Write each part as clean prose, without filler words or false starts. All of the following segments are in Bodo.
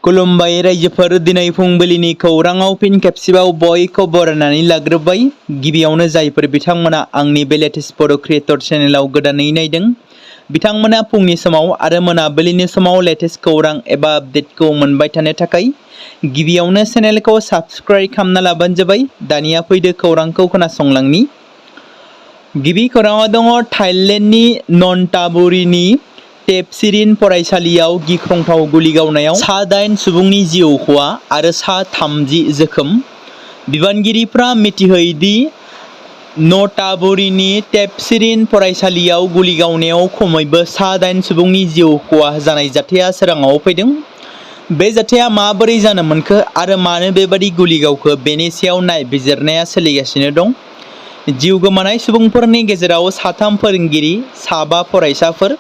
खुलुमबाय रायजोफोर दिनै फुंबिलिनि खौराङाव फिन खेबसेबाव बयखौ बरायनानै लाग्रोबाय। गिबियावनो जायफोर बिथांमोना आंनि बे लेटेस्ट बड' क्रिएटर चेनेलाव गोदानै नायदों बिथांमोना फुंनि समाव आरो मोनाबिलिनि समाव लेटेस्ट खौरां एबा आपडेटखौ मोनबाय थानो थाखाय गिबियावनो चेनेलखौ साबस्क्राइब खालामना लाबानो जाबाय। दानिया फैदो खौरांखौ खोनासंलांनि। गिबि खौराङाव दङ थाइलेण्डनि नन्टाबुरीनि टेपसिरिन फरायसालियाव गिख्रंथाव गुलि गावनायाव सा 8 सुबुंनि जिउ खहा आरो सा 30 जोखोम। बिबानगिरिफ्रा मिथिहोयोदि नटाबुरीनि टेपसिरिन फरायसालियाव गुलि गावनायाव खमैबो सा 8 सुबुंनि जिउ खहा जानाय जाथाया सोराङाव फैदों। बे जाथाया माबोरै जानो मोनखो आरो मानो बेबादि गुलि गावखो बेनि सायाव नायबिजिरनाया सोलिगासिनो दं। जिउ गोमानाय सुबुंफोरनि गेजेराव 3 फोरोंगिरि, 5 फरायसाफोर।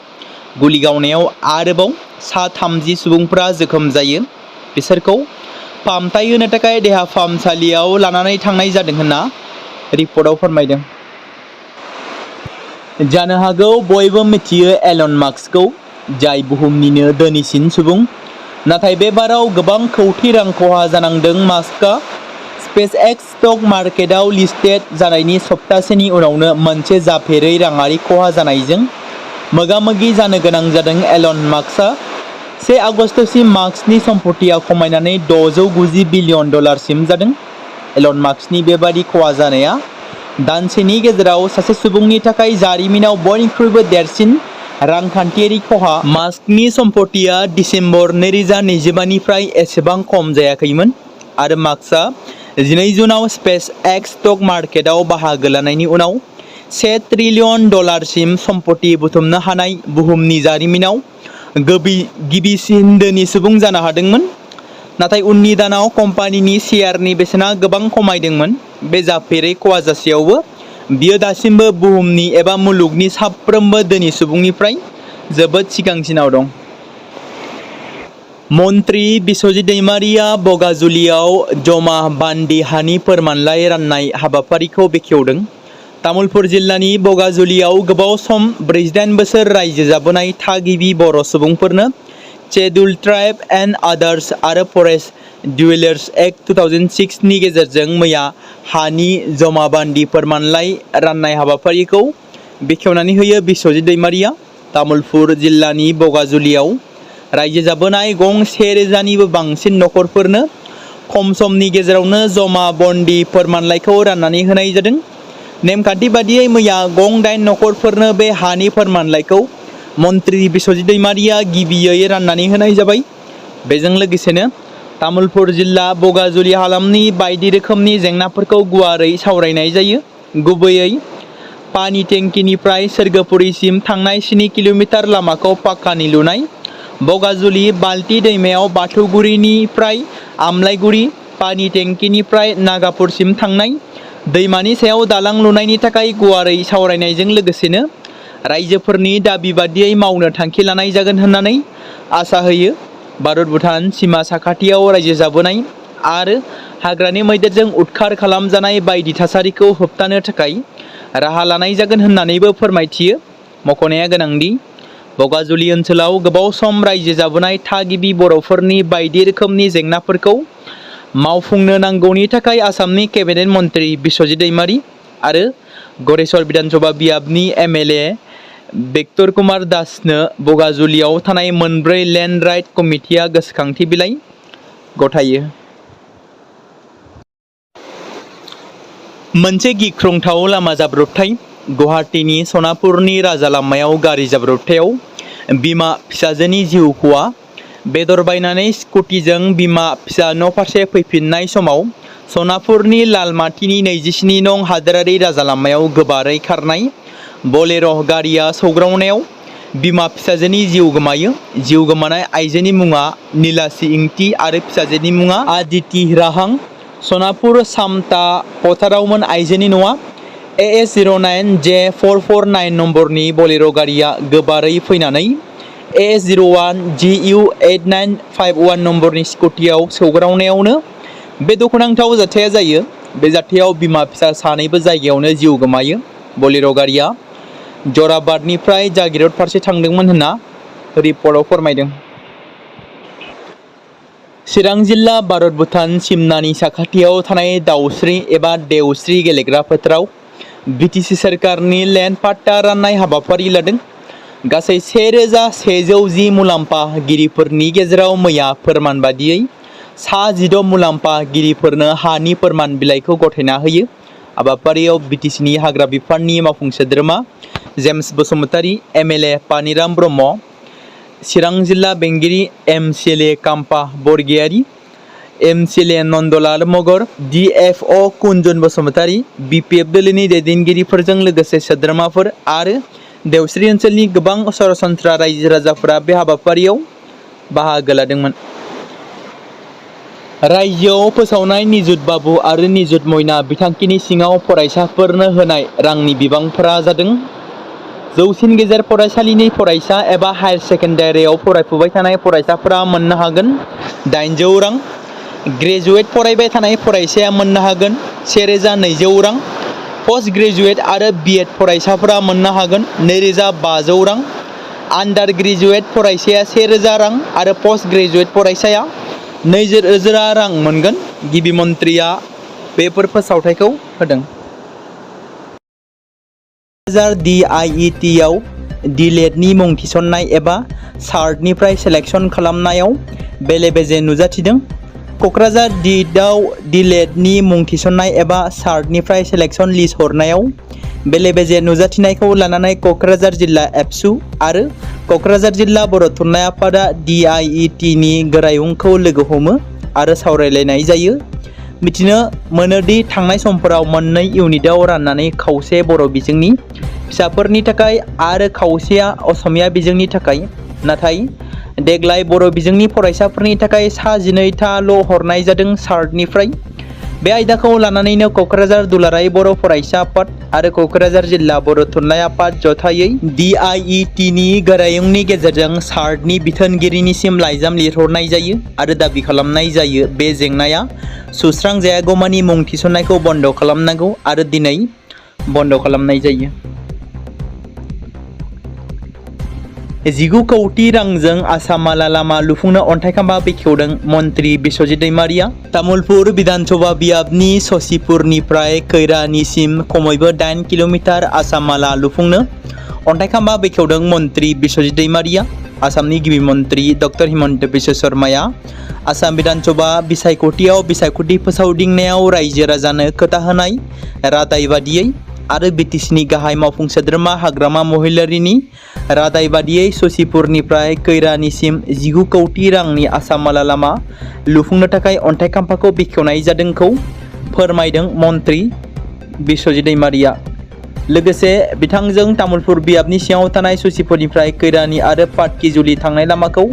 गुलि गावनायाव आरोबाव सा 30 सुबुंफोरा जोखोम जायो। बिसोरखौ फाहामथाय होनो थाखाय देहा फाहामसालियाव लानानै थांनाय जादों होनना रिपर्टआव फोरमायदों। जानो हागौ बयबो मिथियो एलन मास्कखौ, जाय बुहुमनिनो धोनिसिन सुबुं। नाथाय बे बाराव गोबां खौटि रां खहा जानांदों। मास्कआ स्पेस एक्स स्टक मार्केटआव लिस्टेड जानायनि सप्तासेनि उनावनो मोनसे जाफेरै राङारि खहा जानायजों मोगा-मोगि जानो गोनां जादों। एलन मास्कआ 1 आगस्तसिम मास्कनि सम्पथिया खमायनानै $690 बिलियन सिम जादों। एलन मास्कनि बेबादि खहा जानाया दानसेनि गेजेराव सासे सुबुंनि थाखाय जारिमिनाव बयनिख्रुइबो देरसिन रांखान्थियारि खहा। मास्कनि सम्पथिया दिसेम्बर 2025 निफ्राय एसेबां खम जायाखैमोन आरो मास्कआ 12 जुनाव स्पेस एक्स स्टक मार्केटआव बाहागो लानायनि उनाव $1 ट्रिलियन सिम सम्पथि बुथुमनो हानाय बुहुमनि जारिमिनाव गिबिसिन धोनि सुबुं जानो हादोंमोन। नाथाय उननि दानाव कम्पानिनि शेयारनि बेसेना गोबां खमायदोंमोन। बे जाफेरै खहा जासेयावबो बियो दासिमबो बुहुमनि एबा मुलुगनि साफ्रोमबो धोनि सुबुंनिफ्राय जोबोद सिगांसिनाव दं। मन्त्रि बिस्वजित दैमारिया बगाजुलियाव जमा बान्दि हानि फोरमानलाइ राननाय हाबाफारिखौ बेखेवदों। तामुलपुर जिल्लानि बगाजुलियाव गोबाव सम 48 बोसोर रायजो जाबोनाय थागिबि बर' सुबुंफोरनो शेड्युल्ड ट्राइब एन्ड आदार्स आरो फरेस्ट डिवेलर्स एक्ट 2006 नि गेजेरजों मैया हानि जमाबान्दि फोरमानलाइ राननाय हाबाफारिखौ बेखेवनानै होयो बिस्वजित दैमारिया। तामुलपुर जिल्लानि बगाजुलियाव रायजो जाबोनाय गं 1000निबो बांसिन नखरफोरनो खम समनि गेजेरावनो जमा बन्दी फोरमानलाइखौ राननानै होनाय जादों। नेमखान्थि बादियै मैया गं 8 नखरफोरनो बे हानि फोरमानलाइखौ मन्त्रि बिस्वजित दैमारिया गिबियै राननानै होनाय जाबाय। बेजों लोगोसेनो तामुलपुर जिल्ला बगाजुलि हालामनि बायदि रोखोमनि जेंनाफोरखौ गुवारै सावरायनाय जायो। गुबैयै पानि टेंकिनिफ्राय सोरगोफुरिसिम थांनाय 7 किल'मिटार लामाखौ पाक्कानि लुनाय, बगाजुलि बाल्टी दैमायाव बाथौगुरिनिफ्राय आमलाइगुरि, पानि टेंकिनिफ्राय नागापुरसिम थांनाय दैमानि सायाव दालां लुनायनि थाखाय गुवारै सावरायनायजों लोगोसेनो रायजोफोरनि दाबि बादियै मावनो थांखि लानाय जागोन होननानै आसा होयो। भारत-भुटान सिमा साखाथियाव रायजो जाबोनाय आरो हाग्रानि मैदेरजों उदखार खालामजानाय बायदि थासारिखौ होबथानो थाखाय राहा लानाय जागोन होननानैबो फोरमायथियो। मख'नाया गोनांदि बगाजुलि ओनसोलाव गोबाव सम रायजो जाबोनाय थागिबि बर'फोरनि बायदि रोखोमनि जेंनाफोरखौ मावफुंनो नांगौनि थाखाय आसामनि केबिनेट मन्त्रि बिस्वजित दैमारि आरो गरेस्वर विधानसभा बियाबनि एमएलए बेक्टर कुमार दासनो बगाजुलियाव थानाय मोनब्रै लेन्ड राइट कमिटिया गोसोखांथि बिलाइ गथायो। मोनसे गिख्रंथाव लामा जाब्रबथाय। गुवाहाटीनि सनापुरनि राजा लामायाव गारि जाब्रबथायाव बिमा फिसाजोनि जिउ खहा। बेदर बायनानै स्कुटिजों बिमा फिसा न'फारसे फैफिननाय समाव सनापुरनि लालमाथिनि 27 नं हादोरारि राजा लामायाव गोबारै खारनाय बलेर' गारिया सौग्रावनायाव बिमा फिसाजोनि जिउ गोमायो। जिउ गोमानाय आइजोनि मुङा निलासी इंती आरो फिसाजोनि मुङा आदिति राहां। सनापुर सामता फोथारावमोन आइजोनि न'आ। AS09J449 नम्बरनि बलेर' गारिया गोबारै फैनानै AS01GU8951 नम्बरनि स्कुटियाव सौग्रावनायावनो बे दुखुनांथाव जाथाया जायो। बे जाथायाव बिमा फिसा सानैबो जायगायावनो जिउ गोमायो। बलेर' गारिया जराबादनिफ्राय जागिरद फारसे थांदोंमोन होनना रिपर्टआव फोरमायदों। चिरां जिल्ला भारत भुटान सिमनानि साखाथियाव थानाय दाउस्रि एबा देवस्रि गेलेग्रा फोथाराव बिटिसि सरकारनि लेन्ड पाट्टा राननाय हाबाफारि लादों। गासै 1110 मुलाम्फागिरिफोरनि गेजेराव मैया फोरमान बादियै सा 16 मुलाम्फागिरिफोरनो हानि फोरमान बिलाइखौ गथायना होयो। हाबाफारियाव बिटिसिनि हाग्रा बिफाननि मावफुं सोद्रोमा जेम्स बसुमतारी, एमएलए पानिराम ब्रह्म, चिरां जिल्ला बेंगिरि MCLA CAMPA Bargayary, MCLA Nandlal मगर, डिएफअ कुन्जन बसुमतारी, बिपिएफ दोलोनि दैदेनगिरिफोरजों लोगोसे सोद्रोमाफोर आरो देवस्रि ओनसोलनि गोबां सरासनस्रा रायजो राजाफोरा बे हाबाफारियाव बाहागो लादोंमोन। रायजोआव फोसावनाय निजुत बाबु आरो निजुत मयना बिथांखिनि सिङाव फरायसाफोरनो होनाय रांनि बिबांफोरा जादों: जौसिन गेजेर फरायसालिनि फरायसा एबा हायर सेकेन्डारियाव फरायफुबाय थानाय फरायसाफोरा मोननो हागोन 800 रां, ग्रेजुवेट फरायबाय थानाय फरायसाया मोननो हागोन 1200 रां, पोस्ट ग्रेजुवेट आरो बिएड फरायसाफोरा मोननो हागोन 2500 रां, आन्डार ग्रेजुवेट फरायसाया 1000 रां आरो पोस्ट ग्रेजुवेट फरायसाया 2000 रां मोनगोन। गिबि मन्थ्रिया बेफोर फोसावथायखौ होदों। DIET आव डिलेटनि मुं थिसननाय एबा सार्टनिफ्राय सेलेक्सन खालामनायाव बेले-बेजे नुजाथिदों। क'क्राझार डिटआव डिलेटनि मुं थिसननाय एबा सार्टनिफ्राय सेलेक्सन लिस्ट हरनायाव बेले-बेजे नुजाथिनायखौ लानानै क'क्राझार जिल्ला एबसु आरो क'क्राझार जिल्ला बर' थुनलाइ आफादा DIETनि गोरायुंखौ लोगो हमो आरो सावरायलायनाय जायो। मिथिनो मोनोदि थांनाय समफोराव मोननै इउनिटआव राननानै खावसे बर' बिजोंनि फिसाफोरनि थाखाय आरो खावसेया असमिया बिजोंनि थाखाय, नाथाय देग्लाय बर' बिजोंनि फरायसाफोरनि थाखाय सा 12थाल' हरनाय जादों। सार्टनिफ्राय बे आयदाखौ लानानैनो क'क्राझार दुलाराय बर' फरायसा आफाद आरो क'क्राझार जिल्ला बर' थुनलाइ आफाद जथायै DIETनि गोरायुंनि गेजेरजों सार्टनि बिथोनगिरिनिसिम लाइजाम लिरहरनाय जायो आरो दाबि खालामनाय जायो बे जेंनाया सुस्रांजायागौमानि मुं थिसननायखौ बन्द' खालामनांगौ आरो दिनै बन्द' खालामनाय जायो। 19 कौटि रांजों आसामाला लामा लुफुंनो अन्थाइ खाम्फा बेखेवदों मन्त्रि बिस्वजित दैमारिया। तामुलपुर बिधानसभा बियाबनि ससिपुरनिफ्राय खैरानिसिम खमैबो 8 किल'मिटार आसामाला लुफुंनो अन्थाइ खाम्फा बेखेवदों मन्त्रि बिस्वजित दैमारिया। आसामनि गिबि मन्त्रि डक्टर हिमन्त बिश्व शर्माया आसाम बिधानसभा बिसायख'थियाव बिसायख'थि फोसावदिंनायाव रायजो राजानो खोथा होनाय रादाय बादियै आरो बिटिसिनि गाहाय मावफुं सोद्रोमा हाग्रामा महिलारिनि रादाय बादियै ससिपुरनिफ्राय खैरानिसिम 19 कौटि रांनि आसामाला लामा लुफुंनो थाखाय अन्थाइ खाम्फाखौ बेखेवनाय जादोंखौ फोरमायदों मन्त्रि बिस्वजित दैमारिया। लोगोसे बिथांजों तामुलपुर बियाबनि सिङाव थानाय ससिपुरनिफ्राय खैरानि आरो पाटकिजुलि थांनाय लामाखौ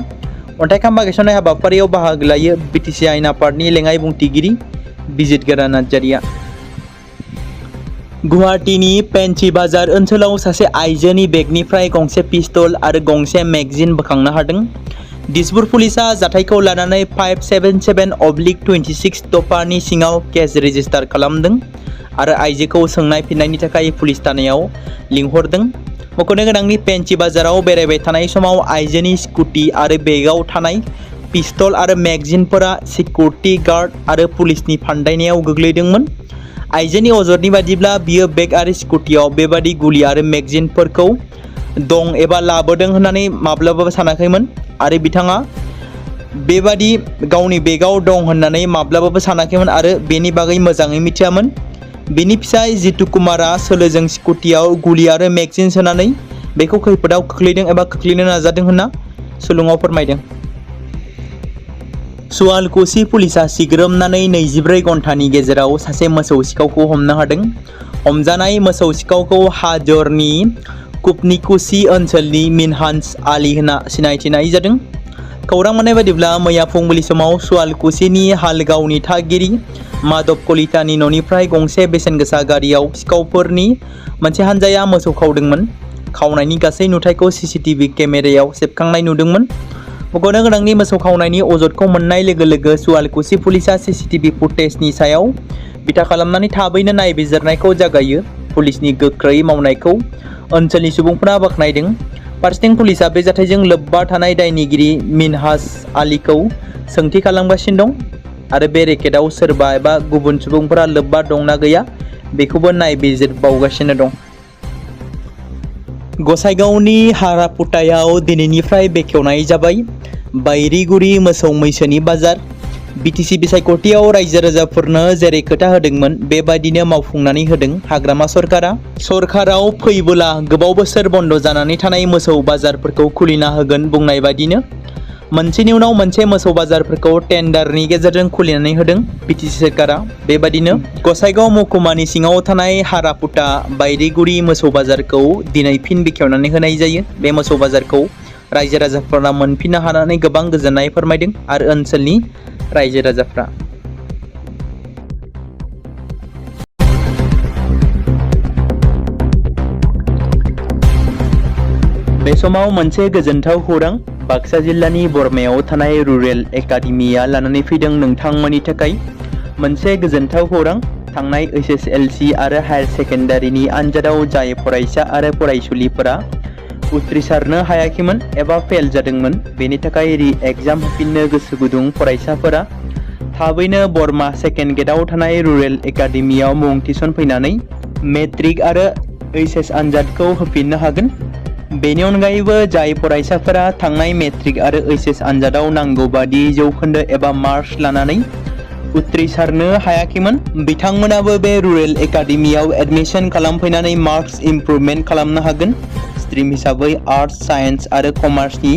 अन्थाइ खाम्फा गायसननाय हाबाफारियाव बाहागो लायो बिटिसि आयेन आफादनि लेङाइ बुंथिगिरि बिजितगोरा नार्जारिया। गुवाहाटीनि पेन्सि बाजार ओनसोलाव सासे आइजोनि बेगनिफ्राय गंसे पिस्तल आरो गंसे मेगजिन बोखांनो हादों। दिसपुर पुलिसआ जाथायखौ लानानै 577/26 दफानि सिङाव केस रेजिस्टार खालामदों आरो आइजोखौ सोंनाय फिननायनि थाखाय पुलिस थानायाव लिंहरदों। मख'नो गोनांनि पेन्सि बाजाराव बेरायबाय थानाय समाव आइजोनि स्कुटि आरो बेगाव थानाय पिस्तल आरो मेगजिनफोरा सिकिउरिटि गार्ड आरो पुलिसनि फान्दायनायाव गोग्लैदोंमोन। आइजोनि अजदनि बादिब्ला बियो बेग आरो स्कुटियाव बेबादि गुलि आरो मेगजिनफोरखौ दं एबा लाबोदों होननानै माब्लाबाबो सानाखैमोन आरो बिथाङा बेबादि गावनि बेगाव दं होननानै माब्लाबाबो सानाखैमोन आरो बेनि बागै मोजाङै मिथियामोन। बिनि फिसाय जितु कुमारा सोलोजों स्कुटियाव गुलि आरो मेगजिन सोनानै बेखौ खैफोदाव खोख्लैदों एबा खोख्लैनो नाजादों होनना सुलुङाव फोरमायदों। सुवालकुसि पुलिसआ सिग्रोमनानै 24 घन्टानि गेजेराव सासे मोसौ सिखावखौ हमनो हादों। हमजानाय मोसौ सिखावखौ हाजरनि कुपनिकुसि ओनसोलनि मिनहाज आली होनना सिनायथिनाय जादों। खौरां मोननाय बादिब्ला मैया फुंबिलि समाव सुवालकुसिनि हालगावनि थागिरि माधव कलितानि न'निफ्राय गंसे बेसेन गोसा गारियाव सिखावफोरनि मोनसे हानजाया मोसौ खावदोंमोन। खावनायनि गासै नुथायखौ सीसीटीवी केमेरायाव सेबखांनाय नुदोंमोन। मख'नो गोनांनि मोसौ खावनायनि अजदखौ मोननाय लोगो लोगो सुवालकुसि पुलिसआ सीसीटीवी फुटेजनि सायाव बिथा खालामनानै थाबैनो नायबिजिरनायखौ जागायो। पुलिसनि गोख्रै मावनायखौ ओनसोलनि सुबुंफोरा बाख्नायदों। फारसेथिं पुलिसा बे जाथायजों लोब्बा थानाय दायनिगिरि मिनहाज आलीखौ सोंथि खालामगासिनो दं आरो बे रेकेटआव सोरबा एबा गुबुन सुबुंफोरा लोब्बा दंना गैया बेखौबो नायबिजिरबावगासिनो दं। गसाइगावनि हारापुटायाव दिनैनिफ्राय बेखेवनाय जाबाय बायरिगुरि मोसौ मैसोनि बाजार। बिटिसि बिसायख'थियाव रायजो राजाफोरनो जेरै खोथा होदोंमोन बेबायदिनो मावफुंनानै होदों हाग्रामा सरकारा। सरकाराव फैबोला गोबाव बोसोर बन्द जानानै थानाय मोसौ बाजारफोरखौ खुलिना होगोन बुंनाय बायदिनो मोनसेनि उनाव मोनसे मोसौ बाजारफोरखौ टेन्डारनि गेजेरजों खुलिनानै होदों बिटिसि सरकारा। बेबायदिनो गसाइगाव महकुमानि सिङाव थानाय हारापुटा बायरिगुरि मोसौ बाजारखौ दिनै फिन बेखेवनानै होनाय जायो। बे मोसौ बाजारखौ रायजो राजाफोरा मोनफिननो हानानै गोबां गोजोननाय फोरमायदों आरो ओनसोलनि रायजो राजाफ्रा। बे समाव मोनसे गोजोनथाव खौरां बाक्सा जिल्लानि बरमायाव थानाय रुरेल एकाडेमिया लानानै फैदों नोंथांमोननि थाखाय मोनसे गोजोनथाव खौरां। थांनाय HSLC आरो हायार सेकेन्डारिनि आनजादाव जाय फरायसा आरो फरायसुलिफोरा उथ्रिसारनो हायाखैमोन एबा फेल जादोंमोन बेनि थाखाय रि एग्जाम होफिननो गोसो गुदुं फरायसाफोरा थाबैनो बरमा सेकेन्ड गेटआव थानाय रुरेल एकाडेमियाव मुं थिसनफैनानै मेट्रिक आरो HS आनजादखौ होफिननो हागोन। बेनि अनगायैबो जाय फरायसाफोरा थांनाय मेट्रिक आरो HS आनजादाव नांगौ बादि जौखोन्दो एबा मार्क्स लानानै उथ्रिसारनो हायाखैमोन बिथांमोनाबो बे रुरेल एकाडेमियाव एडमिशन खालामफैनानै मार्क्स इमप्रुभमेन्ट खालामनो हागोन। स्ट्रिम हिसाबै आर्ट्स, साइन्स आरो कमार्सनि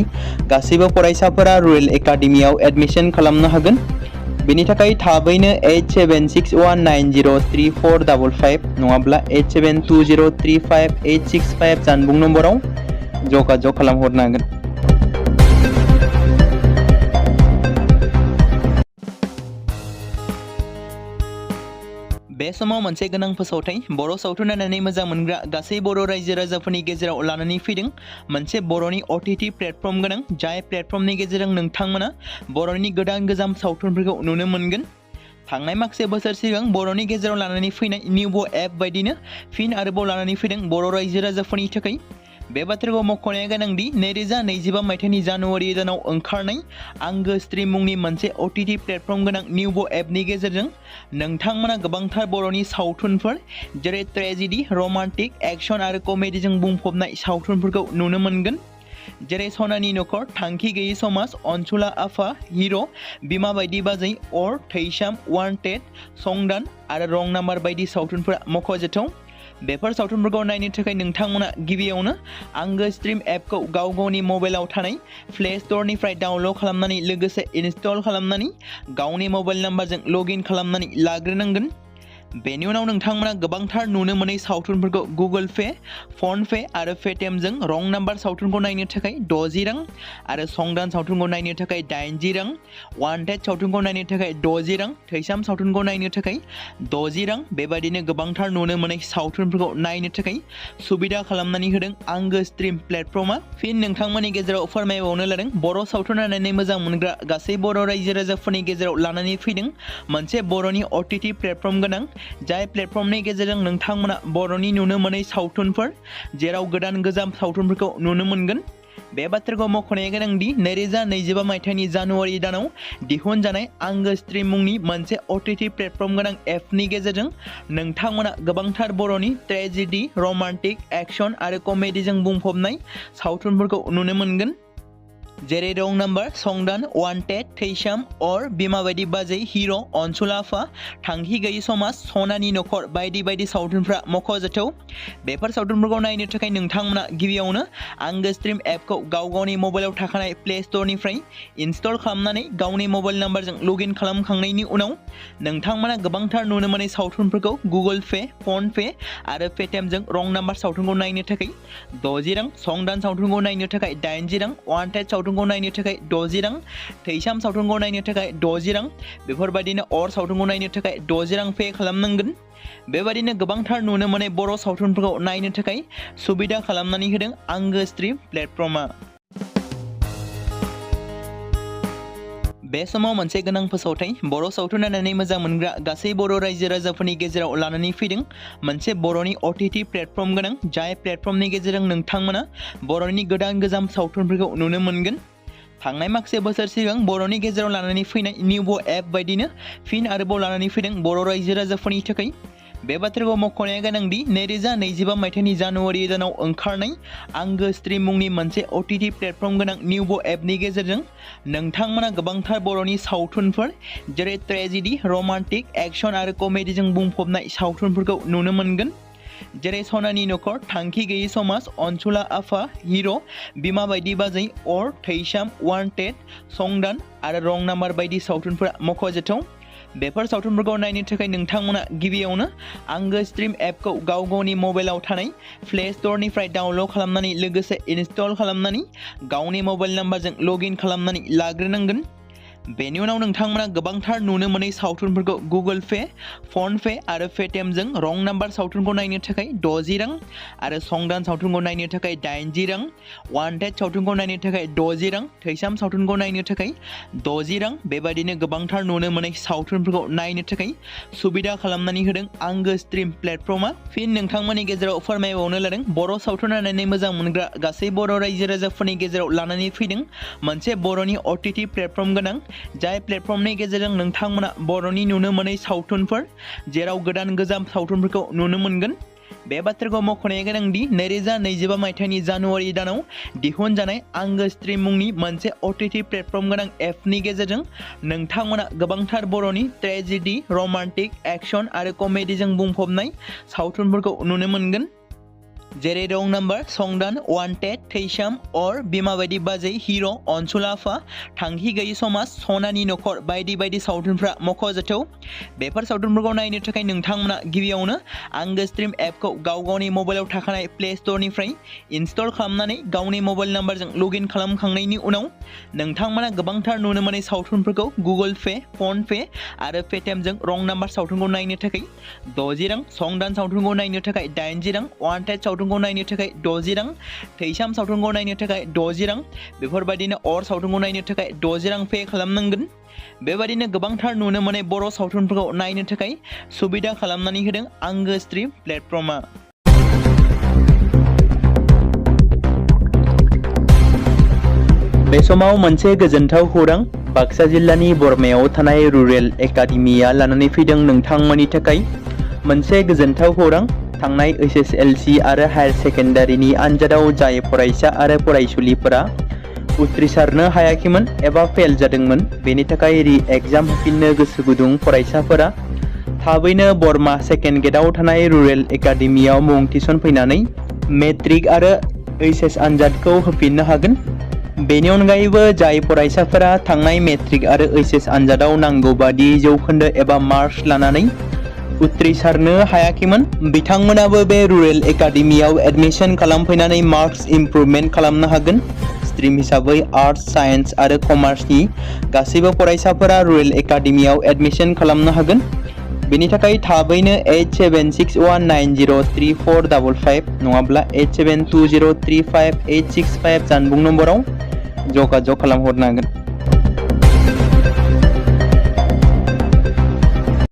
गासैबो फरायसाफोरा रुरेल एकाडेमियाव एडमिशन खालामनो हागोन। बेनि थाखाय थाबैनो 8761903455 नङाब्ला 87203585 जानबुं नम्बराव जगाजग खालामहरनो हागोन। बे समाव मोनसे गोनां फोसावथाय बर' सावथुन नायनानै मोजां मोनग्रा गासै बर' रायजो राजाफोरनि गेजेराव लानानै फैदों मोनसे बर'नि OTT प्लेटफर्म गोनां जाय प्लेटफर्मनि गेजेरजों नोंथांमोना बर'नि गोदान गोजाम सावथुनफोरखौ नुनो मोनगोन। थांनाय माखासे बोसोर सिगां बर'नि गेजेराव लानानै फैनाय निउबो एप बायदिनो फिन आरोबाव लानानै फैदों बर' रायजो राजाफोरनि थाखाय। बे बाथ्राखौ मख'नाया गोनांदि 2025 मायथाइनि जानुवारि दानाव ओंखारनाय आंगो स्ट्रिम मुंनि मोनसे OTT प्लेटफर्म गोनां निउबो एपनि गेजेरजों नोंथांमोना गोबांथार बर'नि सावथुनफोर जेरै ट्रेजेडि, रमान्टिक, एक्शन आरो कमेडिजों बुंफबनाय सावथुनफोरखौ नुनो मोनगोन। जेरै सनानि नखर, थांखि गैयै समाज, अनसुला आफा, हिर', बिमा बायदि बाजै, अर, थैसाम, वान्टेड, संदान आरो रं नाम्बार बायदि सावथुनफोरा मख'जाथाव। बेफोर सावथुनफोरखौ नायनो थाखाय नोंथांमोना गिबियावनो आंगो स्ट्रिम एपखौ गाव गावनि मबाइलाव थानाय प्ले स्ट'रनिफ्राय डाउनल'ड खालामनानै लोगोसे इनस्टल खालामनानै गावनि मबाइल नाम्बारजों लगइन खालामनानै लाग्रोनांगोन। बेनि उनाव नोंथांमोना गोबांथार नुनो मोनै सावथुनफोरखौ गुगोल पे, फन पे आरो पेटिएमजों रं नाम्बार सावथुनखौ नायनो थाखाय 60 रां आरो संदान सावथुनखौ नायनो थाखाय 80 रां, वान्टेड सावथुनखौ नायनो थाखाय 60 रां, थैसाम सावथुनखौ नायनो थाखाय 60 रां बेबायदिनो गोबांथार नुनो मोनै सावथुनफोरखौ नायनो थाखाय सुबिदा खालामनानै होदों आंगो स्ट्रिम प्लेटफर्मा। फिन नोंथांमोननि गेजेराव फोरमायबावनो लादों बर' सावथुन नायनानै मोजां मोनग्रा गासै बर' रायजो राजाफोरनि गेजेराव लानानै फैदों मोनसे बर'नि OTT प्लेटफर्म गोनां जाय प्लेटफर्मनि गेजेरजों नोंथांमोना बर'नि नुनो मोनै सावथुनफोर जेराव गोदान गोजाम सावथुनफोरखौ नुनो मोनगोन। बे बाथ्राखौ मख'नाया गोनांदि 2025 मायथाइनि जानुवारि दानाव दिहुनजानाय आंगो स्ट्रिम मुंनि मोनसे OTT प्लेटफर्म गोनां एपनि गेजेरजों नोंथांमोना गोबांथार बर'नि ट्रेजेडि, रमान्टिक, एक्शन आरो कमेडिजों बुंफबनाय सावथुनफोरखौ नुनो मोनगोन। जेरै रं नाम्बार, संदान, वान्टेड, थैसाम, अर, बिमा बायदि बाजै, हिर', अनसुला आफा, थांखि गैयै समाज, सनानि नखर बायदि बायदि सावथुनफ्रा मख'जाथाव। बेफोर सावथुनफोरखौ नायनो थाखाय नोंथांमोना गिबियावनो आंगो स्ट्रिम एपखौ गाव गावनि मबाइलाव थाखानाय प्ले स्ट'रनिफ्राय इनस्टल खालामनानै गावनि मबाइल नाम्बारजों लगइन खालामखांनायनि उनाव नोंथांमोना गोबांथार नुनो मोनै सावथुनफोरखौ गुगोल पे, फन पे आरो पेटिएमजों रं नाम्बार सावथुनखौ नायनो थाखाय 60 रां, संदान सावथुनखौ नायनो थाखाय 80 रां, वान्टेड सावथुनखौ नायनो थाखाय 60 रां, थैसाम सावथुनखौ नायनो थाखाय 60 रां बेफोरबायदिनो अर सावथुनखौ नायनो थाखाय 60 रां पे खालामनांगोन। बेबायदिनो गोबांथार नुनो मोनै बर' सावथुनफोरखौ नायनो थाखाय सुबिदा खालामनानै होदों आंगो स्ट्रिम प्लेटफर्मा। बे समाव मोनसे गोनां फोसावथाय बर' सावथुन नायनानै मोजां मोनग्रा गासै बर' रायजो राजाफोरनि गेजेराव लानानै फैदों मोनसे बर'नि OTT प्लेटफर्म गोनां जाय प्लेटफर्मनि गेजेरजों नोंथांमोना बर'नि गोदान सावथुनफोरखौ नुनो मोनगोन। थांनाय माखासे बोसोर सिगां बर'नि गेजेराव लानानै फैनाय निउबो एप बायदिनो फिन आरोबाव लानानै फैदों बर' रायजो राजाफोरनि थाखाय। बे बाथ्राखौ मख'नाया गोनांदि 2025 मायथाइनि जानुवारि दानाव ओंखारनाय आंगो स्ट्रीम मुंनि मोनसे OTT प्लेटफर्म गोनां निउबो एपनि गेजेरजों नोंथांमोना गोबांथार बर'नि सावथुनफोर जेरै ट्रेजेडी, रमान्टिक, एक्शन आरो कमेडीजों बुंफबनाय सावथुनफोरखौ नुनो मोनगोन। जेरै सनानि नखर, थांखि गैयै समाज, अनसुला आफा, हिर', बिमा बायदि बाजै, अर, थैसाम, वान्टेड, संदान आरो रं नाम्बार बायदि सावथुनफोरा मख'जाथाव। बेफोर सावथुनफोरखौ नायनो थाखाय नोंथांमोना गिबियावनो आंगो स्ट्रीम एपखौ गावनि मबाइलाव थानाय प्ले स्ट'रनिफ्राय डाउनल'ड खालामनानै लोगोसे इनस्टल खालामनानै गावनि मबाइल नाम्बारजों लगइन खालामनानै लाग्रोनांगोन। बेनि उनाव नोंथांमोना गोबांथार नुनो मोनै सावथुनफोरखौ गुगोल पे, फन पे आरो पेटिएमजों रं नाम्बार सावथुनखौ नायनो थाखाय 60 रां आरो संदान सावथुनखौ नायनो थाखाय 80 रां, वान्टेड सावथुनखौ नायनो थाखाय 60 रां, थैसाम सावथुनखौ नायनो थाखाय 60 रां बेबायदिनो गोबांथार नुनो मोनै सावथुनफोरखौ नायनो थाखाय सुबिदा खालामनानै होदों आंगो स्ट्रीम प्लेटफर्मा। फिन नोंथांमोननि गेजेराव फोरमायबावनो लादों बर' सावथुन नायनानै मोजां मोनग्रा गासै बर' रायजो राजाफोरनि गेजेराव लानानै फैदों मोनसे बर'नि OTT प्लेटफर्म गोनां जाय प्लेटफर्मनि गेजेरजों नोंथांमोना बर'नि नुनो मोनै सावथुनफोर जेराव गोदान सावथुनफोरखौ नुनो मोनगोन। बे बाथ्राखौ मख'नाया गोनांदि 2025 मायथाइनि जानुवारि दानाव दिहुनजानाय आंगो स्ट्रीम मुंनि मोनसे OTT प्लेटफर्म गोनां एपनि गेजेरजों नोंथांमोना गोबांथार बर'नि ट्रेजेडी, रमान्टिक, एक्शन आरो कमेडीजों बुंफबनाय सावथुनफोरखौ नुनो मोनगोन। जेरै रं नाम्बार, संदान, वान्टेड, थैसाम, अर, बिमा बायदि बाजै, हिर', अनसुला आफा, थांखि गैयै समाज, सनानि नखर बायदि बायदि सावथुनफ्रा मख'जाथाव। बेफोर सावथुनफोरखौ नायनो थाखाय नोंथांमोना गिबियावनो आंगो स्ट्रीम एपखौ गावनि मबाइलाव थाखानाय प्ले स्ट'रनिफ्राय इनस्टल खालामनानै गावनि मबाइल नाम्बारजों लगइन खालामखांनायनि उनाव नोंथांमोना गोबांथार नुनो मोनै सावथुनफोरखौ गुगोल पे, फन पे आरो पेटिएमजों रं नाम्बार सावथुनखौ नायनो थाखाय 60 रां, संदान सावथुनखौ नायनो थाखाय 80 रां, वान्टेड सावथुनखौ नायनो थाखाय 60 रां, थैसाम सावथुनखौ नायनो थाखाय 60 रां बेफोरबायदिनो अर सावथुनखौ नायनो थाखाय 60 रां पे खालामनांगोन। बेबायदिनो गोबांथार नुनो मोनै बर' सावथुनफोरखौ नायनो थाखाय सुबिदा खालामनानै होदों आंगो स्ट्रीम प्लेटफर्मा। बे समाव मोनसे गोजोनथाव खौरां बाक्सा जिल्लानि बरमायाव थानाय रुरेल एकाडेमिया लानानै फैदों नोंथांमोननि थाखाय मोनसे गोजोनथाव खौरां। थांनाय SSLC आरो हायार सेकेन्डारिनि आनजादाव जाय फरायसा आरो फरायसुलिफोरा उथ्रिसारनो हायाखैमोन एबा फेल जादोंमोन बेनि थाखाय रि-एग्जाम होफिननो गोसो गुदुं फरायसाफोरा थाबैनो बरमा सेकेन्ड गेटआव थानाय रुरेल एकाडेमियाव मुं थिसनफैनानै मेट्रिक आरो HS आनजादखौ होफिननो हागोन। बेनि अनगायैबो जाय फरायसाफोरा थांनाय मेट्रिक आरो HS आनजादाव नांगौ बादि जौखोन्दो एबा मार्क्स लानानै उथ्रिसारनो हायाखैमोन बिथांमोनाबो बे रुरेल एकाडेमियाव एडमिशन खालामफैनानै मार्क्स इमप्रुभमेन्ट खालामनो हागोन। स्ट्रीम हिसाबै आर्ट्स, साइन्स आरो कमार्सनि गासैबो फरायसाफोरा रुरेल एकाडेमियाव एडमिशन खालामनो हागोन। बेनि थाखाय थाबैनो 8761903455 नङाब्ला 8720358565 जानबुं नम्बराव जगाजग खालामहरनो हागोन।